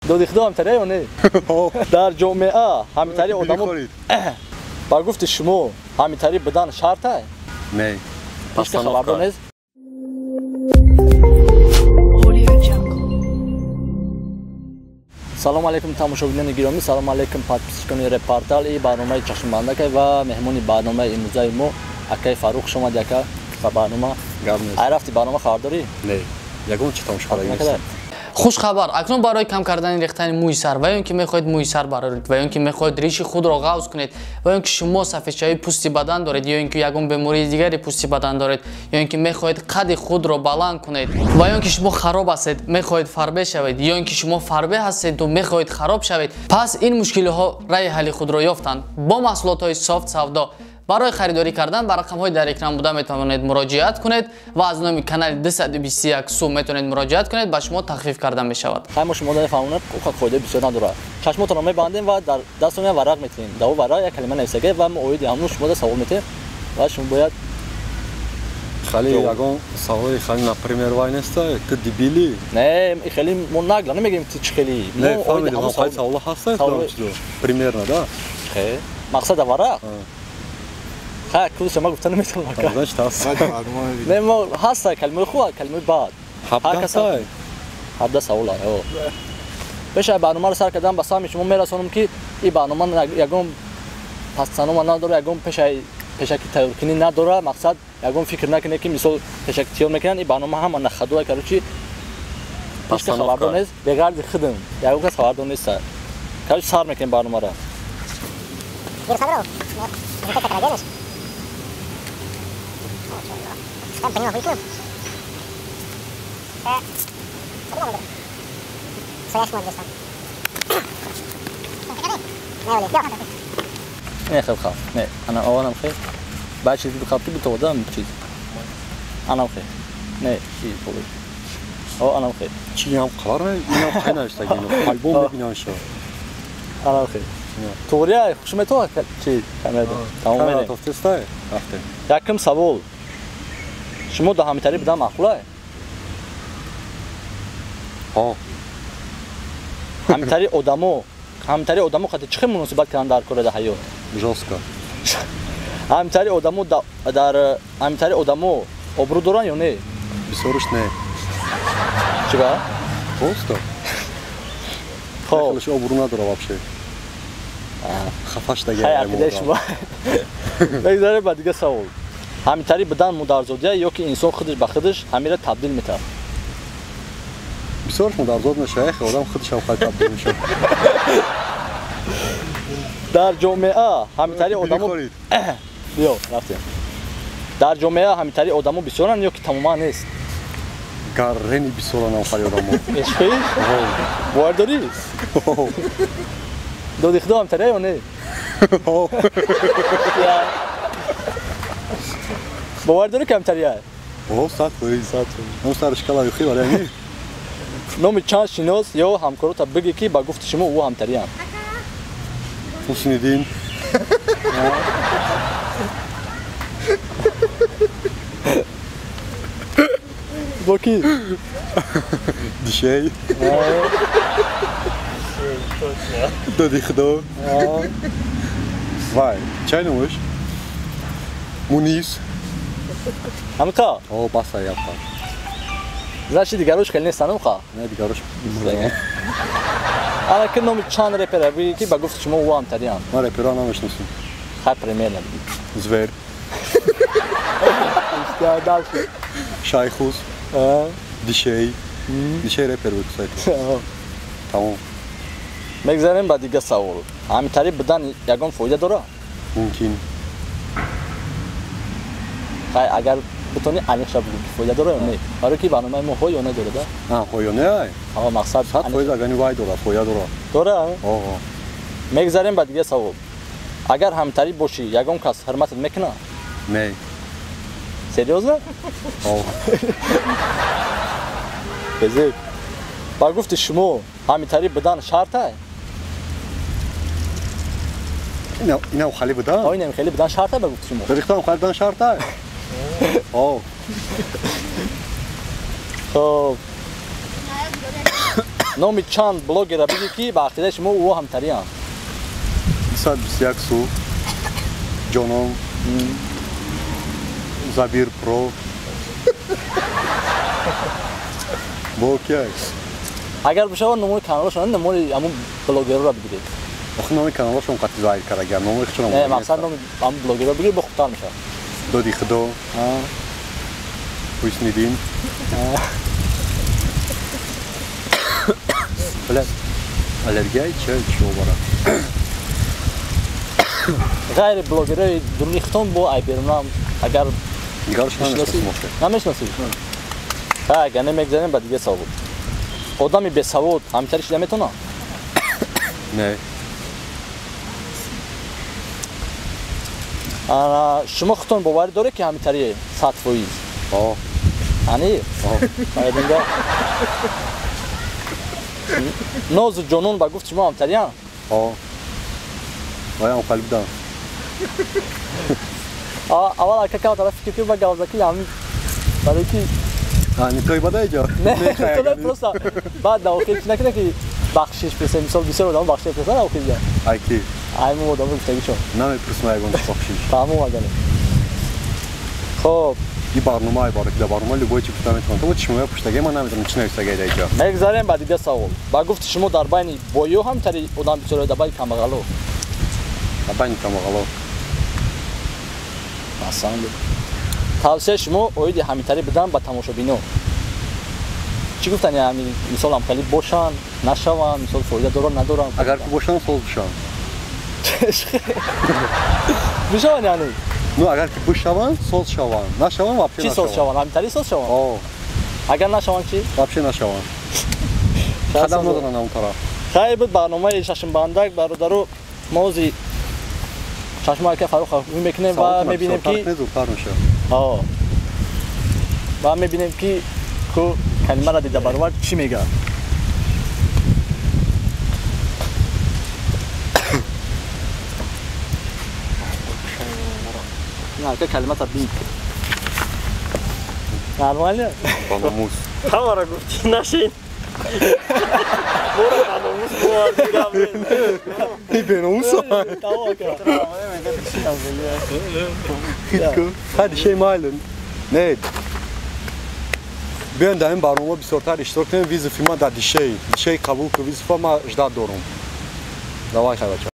Додихудо ҳамтария ё не? Дар ҷомеа ҳамитари одамо ба гуфти шумо ҳамитари будан шарта? Не. Ҳеч хабардор нест? Салом алейкум тамошобинони гиромӣ, салом алейкум подписчикони Репортал. И барномаи Чашмбандакай ва меҳмони барномаи имрӯзаи мо акаи Фаррух. Хуш омадӣ, ака, ба барнома. Ай рафти барнома хабардорӣ? Не, ягон чи тамошо карда нестам. Хушхабар! Акнун барои кам кардани рехтани мӯи сар ва ё ин ки мехоҳед мӯи сар бароред ва ё ин ки мехоҳед риши худро ғавз кунед ва ё ин ки шумо сафедшавии пӯсти бадан доред ё ин ки ягон бемории дигари пӯсти бадан доред ё ин ки мехоҳед қади худро баланд кунед ва ё ин ки шумо хароб ҳастед, мехоҳед фарбе шавед ё ин ки шумо фарбе ҳастеду мехоҳед хароб шавед, пас ин мушкилиҳо раи ҳалли худро ёфтанд бо маҳсулотҳои Софт Савдо. Барои харидорӣ кардан ба рақамҳои дар экран буда метавонед муроҷиат кунед ва аз номи канали 221 сум метавонед муроҷиат кунед, ба шумо тахфиф карда мешавад. Ҳай мо шумо фаҳмонад, қоида бисёр надорад. Чашмотонро мебандем ва дар дастон як варақ метиҳем. Дар он варақ як калима нависага ва мо оиди ҳамон шумода савол метиҳем ва шумо бояд хеле ягон саволи хеле, например, вай неста, ту дебили? Не, хеле мо нагла намегӯем ту чӣ хели. Не, фаҳмидем, саволо ҳаста примерно, да? Хе, мақсад варақ. Ха, кулша ма гуфта наметавонам. Значит, ҳаст. Не, мо ҳаста калимаи хуб, калимаи бад. Ҳабда 17 савол. Пеш аз барномаро сар кардан ба саҳми шумо мерасонам, ки ин барнома ягон пастсанома надорад, ягон пешаки тайёркунӣ надорад. Мақсад ягон фикр накунед, ки мисол пешаки тайёр мекунанд. Ин барнома ҳама нахадуа, короче, ҳеч кас хабардор нест, беғарзи худам ягон кас хабардор нест. Короче, сар мекунем барномаро. Не, хел хав. Не, ана аванам хел. Баъд чиз бихаб ки битовадам чиз. Анам хел. Не, чиз боби. О, анам хел. Чи инам қалар не? Инам хел навиштагино. Альбом мебинам шо. Анам хел. Тоғрия, хуш метова чи камера. Тамом Камера мерем. тофтестай? Рафтем. Якум савол. Шумо да ҳамитарӣ будан маъқулай? Ҳо. Ҳамитари одамо, ҳамитари одамо қати чӣ хел муносибат кардан дар кора дар ҳаёт? Жёстко. Ҳамитари одамо дар ҳамитари одамо обрӯ доранд ё не? Бисёрш не. Чиба? Просто. Хоб. Хелеш обрӯ надора вообще. Хафаш Хай, дага. ақидаи шумо. Мегзарем ба дига савол. Ҳамитарӣ будан модарзодия ё ки инсон худаш ба худаш ҳамира табдил метавад? Бисёрш модарзод мешава, хе одам худашам хай табдил мешава. Дар ҷомеа ҳамитари одамо биё, рафтем. Дар ҷомеа ҳамитари одамо бисёранд ё ки тамоман нест? Гаррени бисёранд ҳамхари одамо. Эшхи? Бовар дорӣ? Доди худо ҳамитария ё не? Бовар дорӣ ки ҳамитария? О, 100%. 100%. Он сараш кала юхи вале не. Номи чанд шинос ё ҳамкорота бигӣ, ки ба гуфти шумо ӯ ҳамтариям. Ҳусниддин. Бо ки? Дишей. Доди худо. Вай, чай номаш? Мунис. Ҳамиқа? О, баса япа. Значит, дигарош хеле нестанд қа? Не, дигарош. Ана ки номи чанд репера бигӣ, ки ба гуфти шумо ӯ ҳамтариям. Ман репера намешиносам. Хай, примерно бигӣ. Звер. Дальше. Шайхус. Дишей. Дишей репер буд, кстати. Тамом. Мегзарем ба дига савол. Ҳамитарӣ будан ягон фоида дорад? Мумкин. Хай, агар битонӣ аниқша бигӯ, ки фоида дорад ё не? Барои ки барномаи мо ҳо ё не дорад, А, ҳо ё не ай? Ҳа, мақсад 100% агани вай дорад, фоида дорад. Дорад? Ҳо. Мегзарем ба дига савол. Агар ҳамтарӣ бошӣ, ягон кас ҳурматат мекунад? Не. Серьёзно? Ҳо. Безеб. Ба гуфти шумо ҳамитарӣ будан шартай? Инам хали будан? Ҳо, инам хели будан шартай ба гуфти шумо? Рихтам хали будан шартай? Ҳо. Хоб. Номи чанд блогера бигӣ, ки ба ақидаи шумо ӯ ҳамтарианд? 221 су, Ҷонон, Забир Про. Бо кияй? Агар бишавад, номои каналошон, номои ҳамун блогерро бигиред. Охи, номи каналошон қати зоҳир кардагиам, номои худшон. Не, мақсад номи ҳамун блогерро бигиред, бо хубтар мешавад. Доди Худо, Ҳусниддин. Бля, аллергияи ча чио бара? Ғайри блогерҳои дуруни худтон, бо айберунам агар Дигарш намешносам охир. Намешносед? Ха, агар не, мегзарем ба дигар савол. Одами бесавод ҳамтари шида метавонад? Не. Шумо худтон боварӣ доред, ки ҳамитарие 100%? О. Ани? О. Нозу Ҷонон ба гуфти шумо ҳамтариянд? О. Ваям қалбдан. Аввал ака кам тараф фикр кунед, ба гавзаки ҳамин барои ки Не той бада иҷо? Не, просто баъд дар охир чӣ накунад, ки бахшиш пурсед. Мисол, бисёр одамо бахшиш пурсанд охир ҷа. Ай ки? Ай мо одамо гуфтагишон. Намепурсам ягон бахшиш. Фаҳмом агане. Хоб. И барнома, ай бароки дар барнома любой чи гуфта метавонам. То чишмоя пуштагӣ ман намедонам, чӣ навиштагӣ дар иҷо. Мегзарем ба дигар савол. Ба гуфти шумо, дар байни боё ҳамтари одам бисёр, дар байни камбағало? Дар байни камбағало. Аҳсан. Тавсияи шумо оиди ҳамитарӣ будан ба тамошобино чӣ гуфтани? Ҳами мисол, ҳамхелӣ бошанд, нашаванд, мисол, фоида доранд, надоранд? Агар ки бошанд, соз бишаванд. Бишаванд яъне? Ну, агар ки бишаванд, соз шаванд, нашаванд, вообще. Чӣ соз шаванд? Ҳамитарӣ соз шаванд? О. Агар нашаванд чӣ? Вообще нашаванд, қадам надоранд он тараф. Хайр, буд барномаи Шашмбандак, бародару. Мо ози чашмо ака Фарух мекунем ва мебинем, ки зудтар мешавад. Ва мебинем, ки ку калимаро дида баровар чӣ мегӯяд. Ака, калимата бин, нормально. Баномус. Ҳамаро гуфти, нашин. Бора баномус боварди гап. Беномус. Ҳади шей майлен. Не. Биён, дар ин барнома бисёртар иштирок кунем, визифи ман дар дишей. Дишей қабул ку визифа, ман ждать дорум. Давай, хай, бача.